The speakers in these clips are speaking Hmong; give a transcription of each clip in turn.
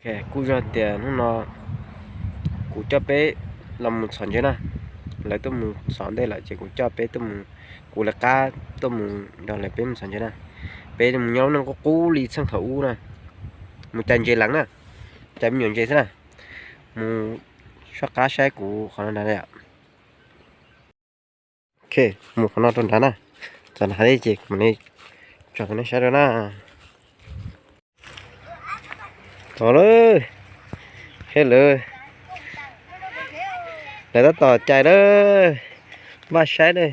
Kuj yog tias hnub no kuv coj peb los mus txhom ntses na. Lawv tuaj mus txhom ntej lawm ces kuv coj peb tuaj mus, kuv lawv qab tuaj mus nrog lawv peb mus txhom ntses na. Peb mus nyob lub neej qub qub li txheej thaum ub na, mus cais ntses leev na, cais me nyuam ntses xwb na. Mus soj qab saib kuv qhov no nrad. Ok, mus qhov no rau nrad na. Txog nrad ces mam li tso rau nej saib rau na. Tod lawm, seb lawv, lawv tab tom cais lawm. Npaj saib na,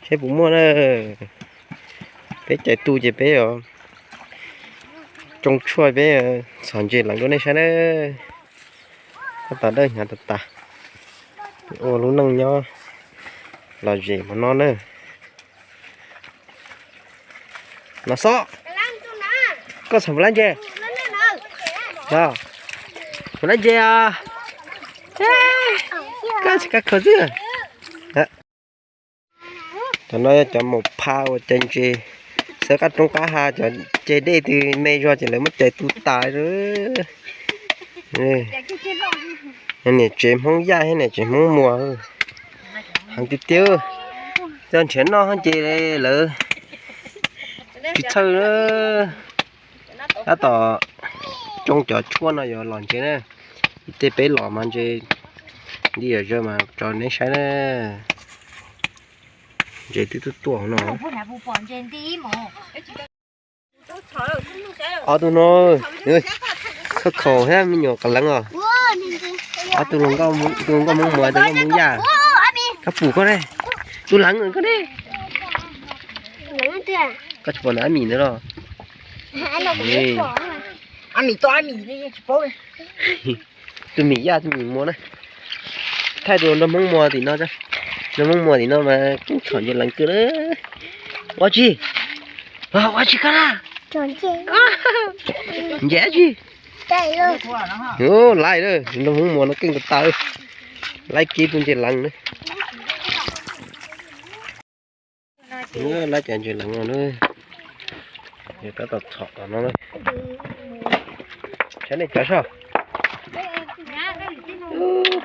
saib puas muaj na. Peb cais tu ces peb yuav tsoo tshuaj peb txhom ntses leev rau nej saib na. Tab tom dawb hnyav tas tas, ua lub neej nyob lom zem hmo no na. No xob, koj txhom puas lab ntses? Puas lab ntses os? Koj tsis kab khaws xwb. Cov no yog cov maum pha uas cais ntses xawb qab roob qab hav, cov ceg dej twg me zog ces lawv muab cais tu tas. Niam tsev Hmoob Yaj thiab niam tsev Hmoob Muas, heev tiag tiag. Coj nrhiav noj ces lawv tsis txhawj. Tab tom tsoo cov tshuaj no yuav los ntses na. Ib teg peb los mas ntses nti yam zawg mas tso neb saib na. Ntses twb tuaj tuaj no. Ob tug no, khaub khaum thiab me nyuam qas leev os. Ob tug, tus nkauj Hmoob Muas, tus nkauj Hmoob Yaj. Koj pum koj ne, tus leev koj ne. Koj tsis pom ntawm ab mis ntawd los? Tus mis Yaj tus mis Muas na. Thaij tus nraug Hmoob Muas tim no, nraug Hmoob Muas tim no mas kuj txhom ntses leev kawg na. Ua tsi? Ua tsi koj na? Ntses dab tsi? Laij na, nraug Hmoob Muas no keej tas tas. Laij kiag tus ntses leev na. Laij cov ntses leev no na. Tab tom txhom tom no na. Saib nej cov soj.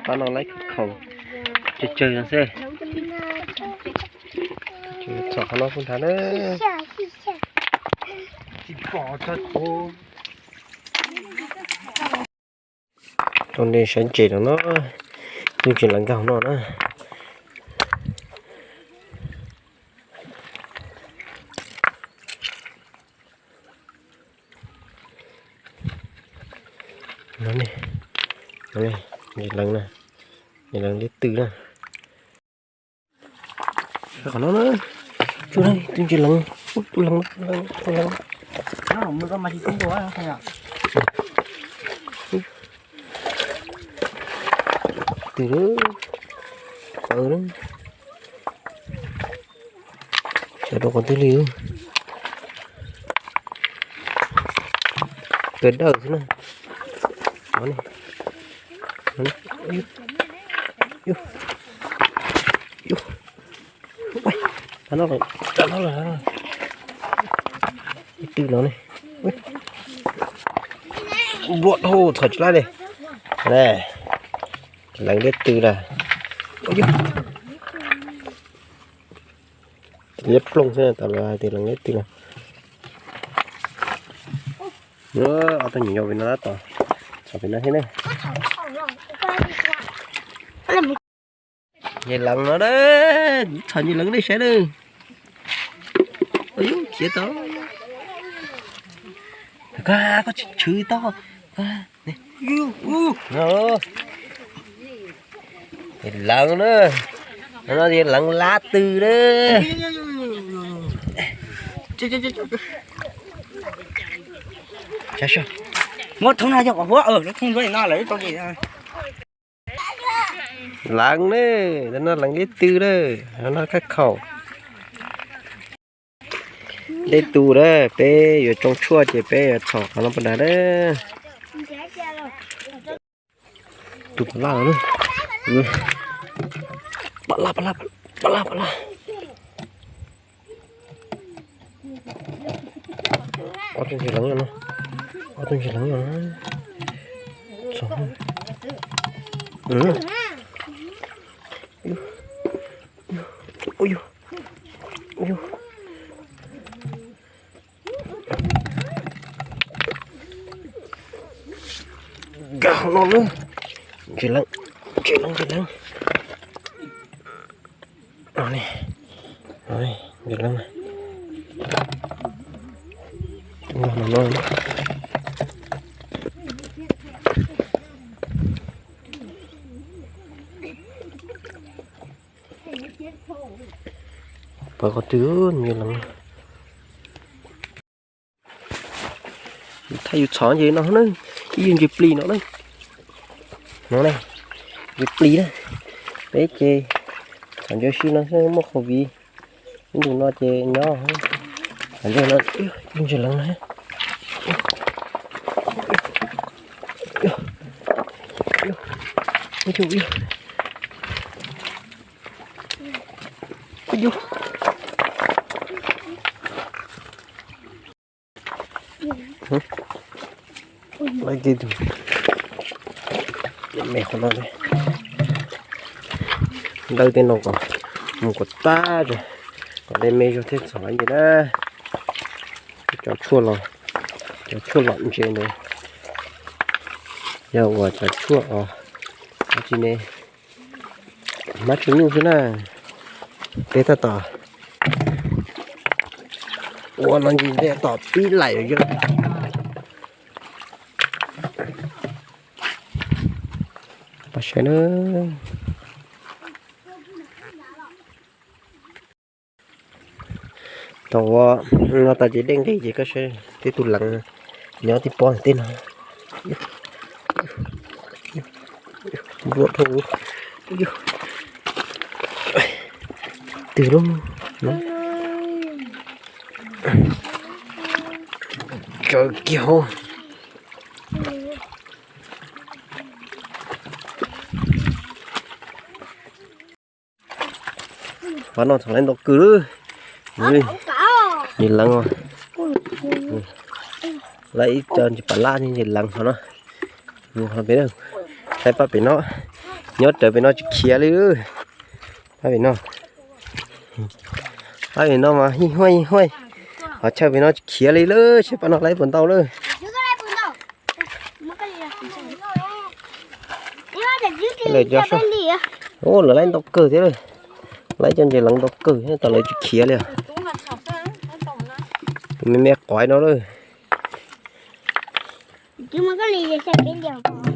Qhov no laij khaum tsawg tsawg no xwb. Txhom qhov no kuj nthav na. Tau nej saib ntses no no, tus ntses leev nkag no na. No ne, ntses leev na, ntses leev liab tw na. Qhov no na, tus ntses leev, tus leev, tus leev. Tw, qhov na, sawv rau qhov twg li. Kawg dawj xwb na. Ib tw no ne. Npua dhau txhom tsis lab li. Leev liab tw lawm. Liab plooj xwb, tas lawv hais tias leev liab tw lawm. Ob tug nyuam yaus pem no tab tom txhom pem no thiab ne. Ntses leev no na, txhom ntses leev nej saib na. Khiav tau. Koj tsis tshwv tau. Ntses leev na, no ntses leev lab tw na. Muab thoob no yog qhov huab, lub thoob zuab no lawm tau. Leev ne, no leev liab tw na, no khaub khaum. Liab tw na, peb yuav tsoo tshuaj ces peb yuav txhom qhov no pov dam na. Tus pov laj no, pov laj, pov laj, pov laj, pov laj. Ob tug ntses leev no, ob tug ntses leev no. Ui, ui, ui, nkag hauv no lawm. Ntses leev, ntses leev, ntses leev. No ne, no ne, ntses leev na. Nkag no no. Pawv qhov twg ntses leev. Thaij yus txhom ntses no na, ib yam ntses plis no na. No ne, ntses plis na. Peb ces txhom ntses si no xwb muaj COVID. Ib ntus no ces nyob txhom ntses no, ib ntses leev na. Laib tej tug me qhov no, laib tej no kom mus kom tag, kom dej me zog thiaj txhom ntses na. Cov tshuaj los, cov tshuaj lom ntses ntawd yog uas cov tshuaj os, dab tsi ne, hmab tshuaj nyuj xwb na. Peb tab tom ua no ntsis ntej tom pib laim yog. Pab saib na. Thaum ua no tas ces dej nqig ces koj saib tej tug leev nyob tib pob tej no. Npluam dhau. Twg lub tsawv kiag hauv. Qhov no txhom laib ntau kawg lawm. Ntses leev, laib ib co ntses pam laj thiab ntses leev qhov no. Qhov pem, saib pab pem no, nyob rawv pem no tsis khiav li. Pab pem no, pab pem no mas hij huaj hij huaj, qhov chaw pem no tsis khiav li lawm, saib pab no laib puas ntau lawm. Lawv cov, lawv laib ntau kawg thiab lawm. Laib cov ntses leev ntau kawg thiab tas lawv tsis khiav li os. Me me quav no lawm.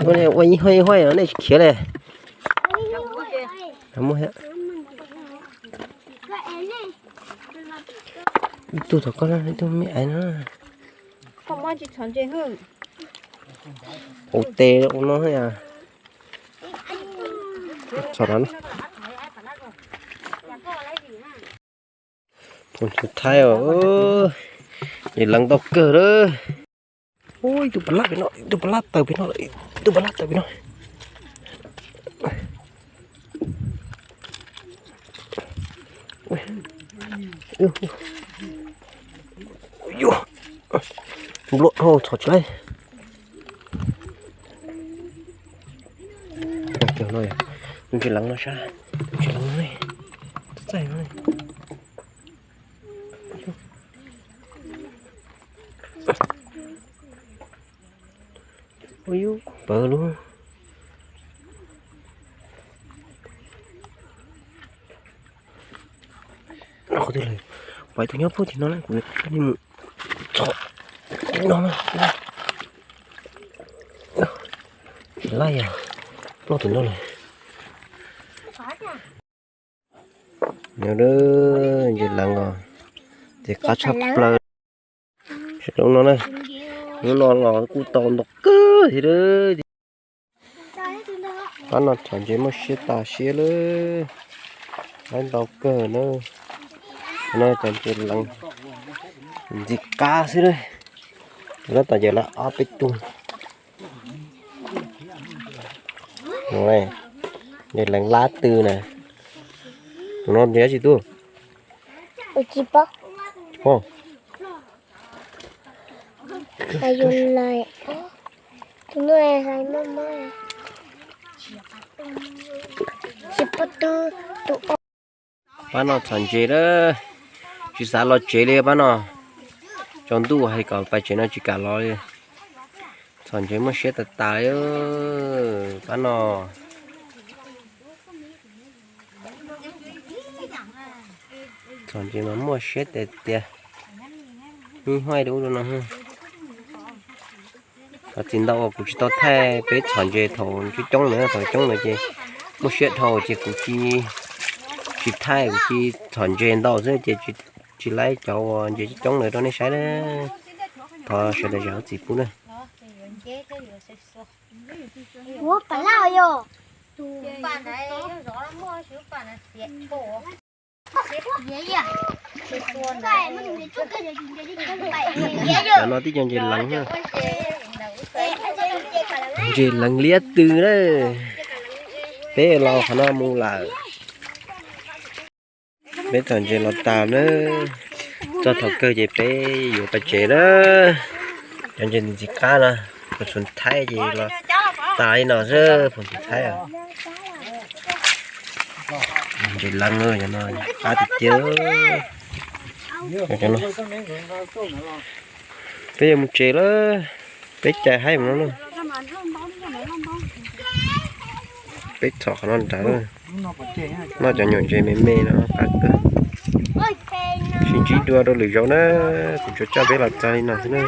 Ua ib huaj ib huaj no nej tsis khiav li. Ib tug tom koj no, ib tug me aiv no. Ua tes ua no. Txhom no. Phooj ywg Thaib os, ntses leev ntau kawg lawm. Ub, ib tug pam laj pem no, ib tug pam laj tawm pem no, ib tug pam laj tawm pem no. Yuav, npluam dhau txhom tsis laib. Ntses leev no sab, ntses leev no, txaij no. Ua yub pawv lub. Qhov twg lawm, pom ib tug nyob puag tim no na, kuv coj nej mus txhom no na. Tsis laij yog ploj tim no lawm. Nyob ntses leev os, ces qab tshaj plaws. Lub no na, lub no los kuj tau ntau kawg thiab. Qab no txhom ntses muaj siab tas siab lawm, laib ntau kawg na. No cov ntses leev ntxim qab xwb na. Tab tom yawm lawv ob peb tug. Ntses leev lab tw na. Tus no ntses dab tsi tub? Tus no hlais mob mob. Tsis pub tub tus. Pab no txhom ntses lawm, tsis xav los tsev li pab no. Tsaus ntuj hais kom pais tsev no tsis kam los li. Txhom ntses muaj siab tas tas li pab no. Txhom ntses mas muaj siab tiag tiag. Ib huaib rau ub rau no. Cov txiv ntau uas kuv tsis tau thaij peb txhom ntses thaum coob coob ntawd, thaum coob ntawd ces muaj siab dhau ces kuv tsis, tsis thaij, kuv tsis txhom ntses ntau xwb ces tsis laib cov uas ntses coob ntawd rau nej saib na. Thov sawv daws zam lub txim pub na. Cov no tib co ntses leev na. Ntses leev liab tw na. Peb los qhov no mus lawm. Peb txhom ntses los tas na. Txog thaum kawg ces peb yuav pais tsev na. Cov ntses ntxim qab no, phuam txhuv thaib ces los tas li no xwb, phuam txhuv thaib. Ntses leev no qab tiag tiag. Peb yuav mus tsev lawm, peb cais haib mus no na. Peb txhom qhov no nrad, noj cov nyuam ntses me me no qab kawg. Sib ntsib dua rau lwm zaus na, kuv tsuas coj peb los txog li no xwb na.